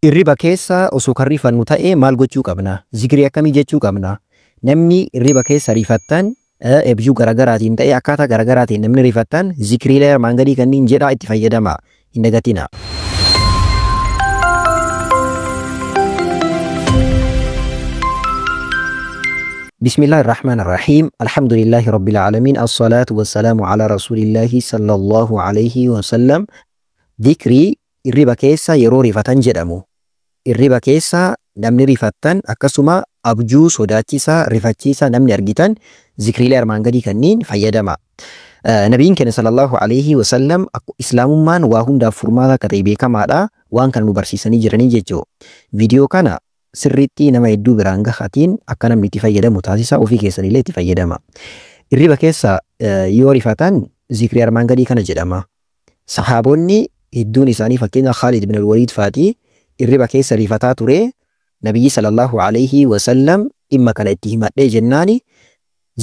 Irriba keessa osoo kan rifannu ta'ee maal gochuu qabna? Zikrii akkamii jechuu qabna? Namni irriba keessa rifattan abjuu garagaraatiin ta'ee akkaataa garagaraatiin namni rifattan zikriilee armaan gadii kanneen jedhaa itti fayyadama. Hin dagatina. بسم الله الرحمن الرحيم الحمد لله رب العالمين الصلاة والسلام على رسول الله صلى الله عليه وسلم. Dhikrii irriba keessa yeroo rifatan jedhamu. Irriba keessa namni rifattan akkasuma abjuu sodaachisaa rifachiisaa namni argitan zikriilee armaan gadii kanneen fayyadama. Nabiin keenya sallallahu alaihi wasallam islaamummaan waa hundaaf furmaata akka ta'e beekamaadha. Waan kana nu barsiisanii jiranii jechuudha. Viidiyoo kana sirriitti nama hedduu biraan gahatiin akka namni itti fayyadamu taasisa, ofii keessanillee itti fayyadama. Irriba keessa yoo rifatan zikrii armaan gadii kana jedhama. Sahaabonni hedduun isaanii fakkeenya Khaalid bin Waliid faatii irriba keessa rifataa ture. Nabiyyi sallallahu alaihi wasallam dhimma kana itti himadhee jennaani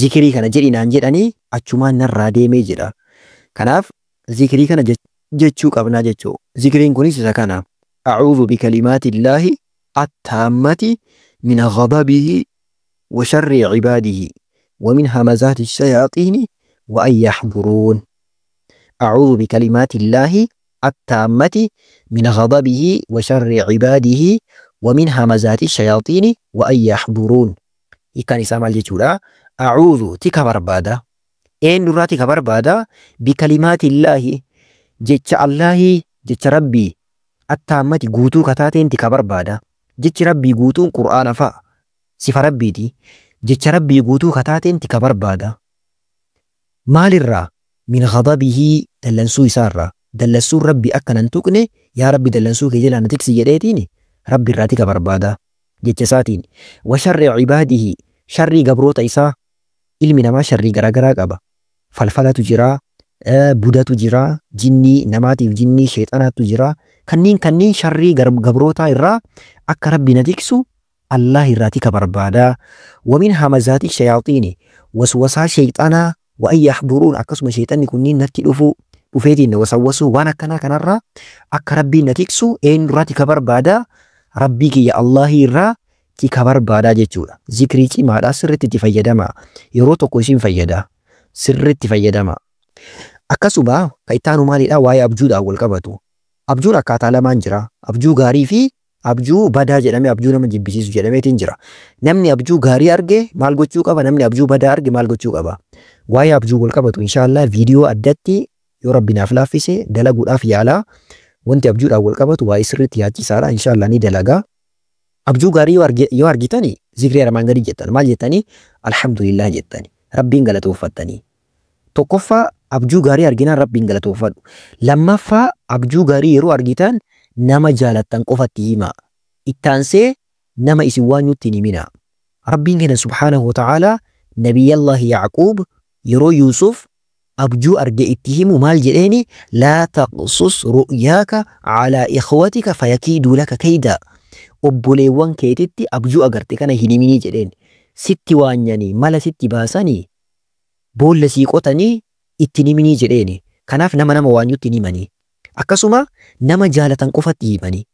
zikrii kana jedhi naan jedhanii achumaan narraa deemee jedha. Kanaaf zikrii kana jechuu qabnaa jechuu. Zikriin kunis isa kana. A'uudhu bikalimaatillaahi التامة من غضبه وشر عباده ومن همزات الشياطين وأن يحضرون. أعوذ بكلمات الله التامة من غضبه وشر عباده ومن همزات الشياطين وأن يحضرون. إكان إسام الجتورة أعوذ تكبر بادا إن نرى تكبر بادا بكلمات الله جتش الله جتش ربي التامة قوتو كتاتين تكبر بادا jechi rabbii guutuun qur'aana fa'a sifa rabbiiti. Jecha rabbii guutuu kataateen tika barbaada. Maalirraa? Min ghadabihi, dallansuu isaarraa. Dallansuun rabbi akka nan tuqne, yaa rabbi dallansuu kee jalaa na tiksi jedheetiin rabbi irraa tika barbaada jecha isaatiin. Wa sharri cibaadihi, sharrii gabroota isaa. Ilmi namaa sharrii garaagaraa qaba. Falfalatu jira, budatu jira, jinnii namaatiif jinnii sheexanaatu jira. Kanneen sharrii gabrootaa irraa akka rabbi na tiksu Allah irraa tika barbaada. Wa min hamazaati shayaaxiini, waswasaa sheexanaa, wa an yaxduruun, akkasuma sheexanni kunniin natti dhufu dhufeetiin na wasawwasuu waan akkanaa kanarraa akka rabbiin na tiksu eenyurraa tika barbaada? Rabbii kiyya Allahi irraa tika barbaadaa jechuudha. Zikrii cimaadhaa, sirriitti itti fayyadama. Yeroo tokko isin fayyada. Sirriitti fayyadama. Akkasuma kan itti aanu maalidhaa? Waa'ee abjuudhaan wal qabatu. Abjuun akkaataa lamaan jira. Abjuu gaarii fi abjuu badaa jedhamee abjuu nama jibbisiisu jedhameetiin jira. Namni abjuu gaarii arge maal gochuu qaba? Namni abjuu badaa arge maal gochuu qaba? Waa'ee abjuu wal qabatu inshaallah viidiyoo addatti yoo rabbi naaf laaffise dalaguudhaaf yaalaa. Wanti abjuudhaan wal qabatu waa'ee sirriitti yaachisaadha. Inshaallah ni dalagaa. Abjuu gaarii yoo argitani zikrii armaan gadii jettan. Maal jettanii? Alhamdulillah jettani. Rabbiin galatooffattanii. Tokkoffaa abjuu gaarii arginaan rabbiin galatoofadhu. Lammaffaa abjuu gaarii yeroo argitan nama jaalattan qofatti himaa. Ittaansee nama isin waanyutti hin himinaa. Rabbiin keenya subhaanahu wa ta'aalaa Nabiyyallahi Yacquub yeroo Yuusuf abjuu arge itti himu maal jedheeni? Laa taqsus ru'yaaka calaa ikhwatika fayakiiduu laka kayda. Obboleewwan keetitti abjuu agarte kana hin himinii jedheen. Sitti waanyanii mala sitti baasanii boolla sii qotanii itti himinii jedheeni. Kanaaf nama waanyutti hin himanii. Akkasuma nama jaalatan qofatti himanii.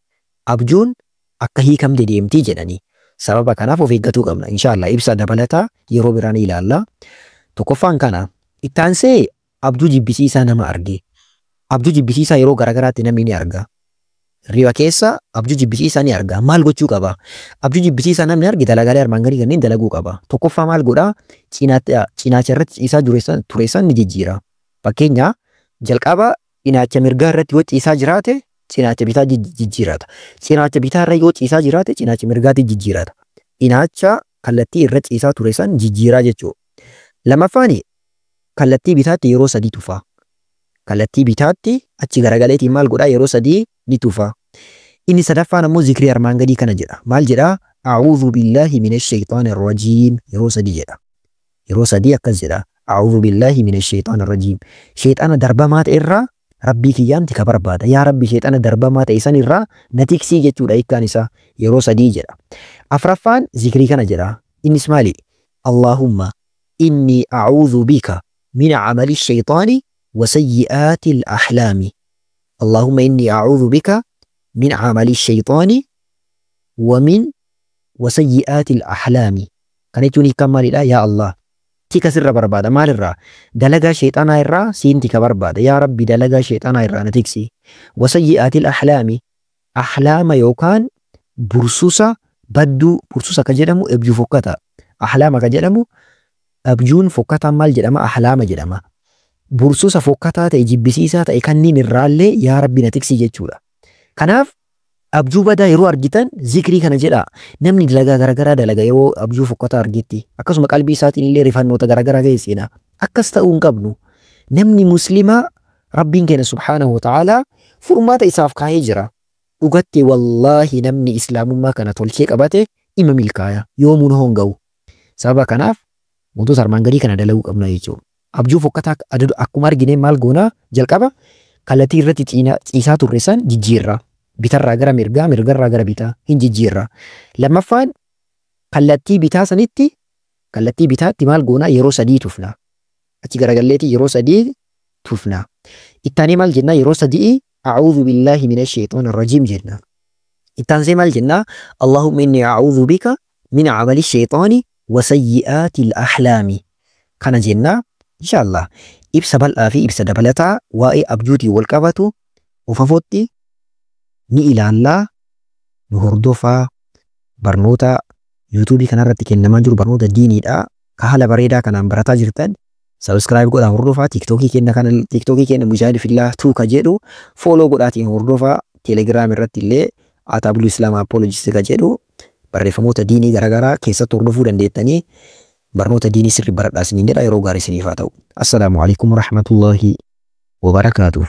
Abjuun akka hiikamte deemtii jedhanii. Sababa kanaaf of eeggatuu qabna. Inshaallah ibsa dabalataa yeroo biraa ni ilaalla. Tokkoffaan kana. Ittaansee abjuu jibbisiisaa nama arge. Abjuu jibbisiisaa yeroo garaagaraatti namni ni arga. Riba keessa abjuu jibbisiisaa ni arga. Maal gochuu qaba? Abjuu jibbisiisaa namni arge dalagaalee armaan gadii kanneen dalaguu qaba. Tokkoffaa maal godhaa? Cinaacha irratti ciisaa ture san ni jijjiira. Fakkeenya jalqaba cinaacha mirgaa irratti yoo ciisaa jiraate cinaacha bitaa jijjiirata. Cinaacha bitaa irra yoo ciisaa jiraate cinaacha mirgaatti jijjiirata. Cinaacha kallattii irra ciisaa ture san jijjiiraa jechuudha. Lammaffaan kallattii bitaatti yeroo sadii tufa. Kallattii bitaatti achi garagaleetiin maal godhaa? Yeroo sadii ni tufa. Inni sadaffaan ammoo zikrii armaan gadii kana jedha. Maal jedhaa? A'uudhu billaahi minash shaytaanir rajiim yeroo sadii jedha. Yeroo sadii akkas jedha. A'uudhu billaahi minash shaytaanir rajiim. Shayxaana darbamaa ta'e irraa rabbii kiyyaan tika barbaada. Yaa rabbi shayxaana darbamaa ta'e san irraa na tiksii jechuudha hiikkaan isaa yeroo sadii jedha. Afraffaan zikrii kana jedha. Innis maali? Allaahumma inni a'uudhu bika min amali shayxaani wa sayyi'aati al-ahlaami. Allaahumma inni a'uudhu bika من عمل الشيطان Wa min wasayyi'aatil ahlaami. Kana jechuun hiikkaan maalidha? Yaa Allah, tika sirra barbaada. Maalirraa? Dalagaa sheexanaa irraa siin tika barbaada. Yaa Rabbi, dalagaa sheexanaa irraa na tiksi. Wasayyi'aatil ahlaami. Ahlaama yookaan bursusa badduu, bursusa ka jedhamu abjuu fokkata. Ahlaama ka jedhamu abjuun fokkataan maal jedhama? Ahlaama jedhama. Bursusa fokkataa ta'e, jibbisiisaa ta'e kanniin irraallee yaa Rabbi na tiksi jechuudha. Kanaaf abjuu badaa yeroo argitan zikrii kana jedhaa. Namni dalagaa garaagaraa dalaga yeroo abjuu fokkataa argetti. Akkasuma qalbii isaatiin illee rifannoota garaagaraa keessa seena. Akkas ta'uu hin qabnu. Namni muslimaa Rabbiin keenya subhaanahu wa ta'aalaa furmaata isaaf kaahee jira. Dhugatti wallaahi namni islaamummaa kana tolchee qabate ima milkaaya. Yoomuu nu honga'u. Sababa kanaaf wantoota armaan gadii kana dalaguu qabna jechuudha. Abjuu fokkataa akkuma argine maal goonaa? Jalqaba kallattii irratti ciisaa turre san jijjiirra. Bitarraa gara mirgaa, mirgarraa gara bitaa hin jijjiirra. Lammaffaan kallattii bitaa sanitti, kallattii bitaatti maal goonaa? Yeroo sadii tufna. Achi garagalleetii yeroo sadii tufna. Ittaanee maal jennaa? Yeroo sadii a'uudhu billaahi mina sheexaani rajiim jenna. Ittaansee maal jennaa? Allahumma inni a'uudhu bika min amali sheexaani wa sayyi'aatil ahlaami. Kana jennaa. Inshaallah ibsa bal'aa fi ibsa dabalataa waa'ee abjuutiin wal qabatu of afootti ni ilaallaa. Nu hordofaa. Barnoota yuutuubii kanarratti kennamaa jiru barnoota diiniidha. Ka haala bareedaa kanaan barataa jirtan subscribe godhaa hordofaa. Tiiktookii keenya kana, tiiktookii keenya Mujaahid Fillaa 2 ka jedhu follow godhaatiin hordofaa. Teelegiraam irratti illee Atablu Islaam Apologist ka jedhu barreeffamoota diinii garaagaraa keessatti hordofuu dandeettanii barnoota diinii sirrii baradhaa isiniin jedha. Yeroo gaarii isiniif haa ta'u. Assalaamu alaikum warahmatullahi wabarakaatuh.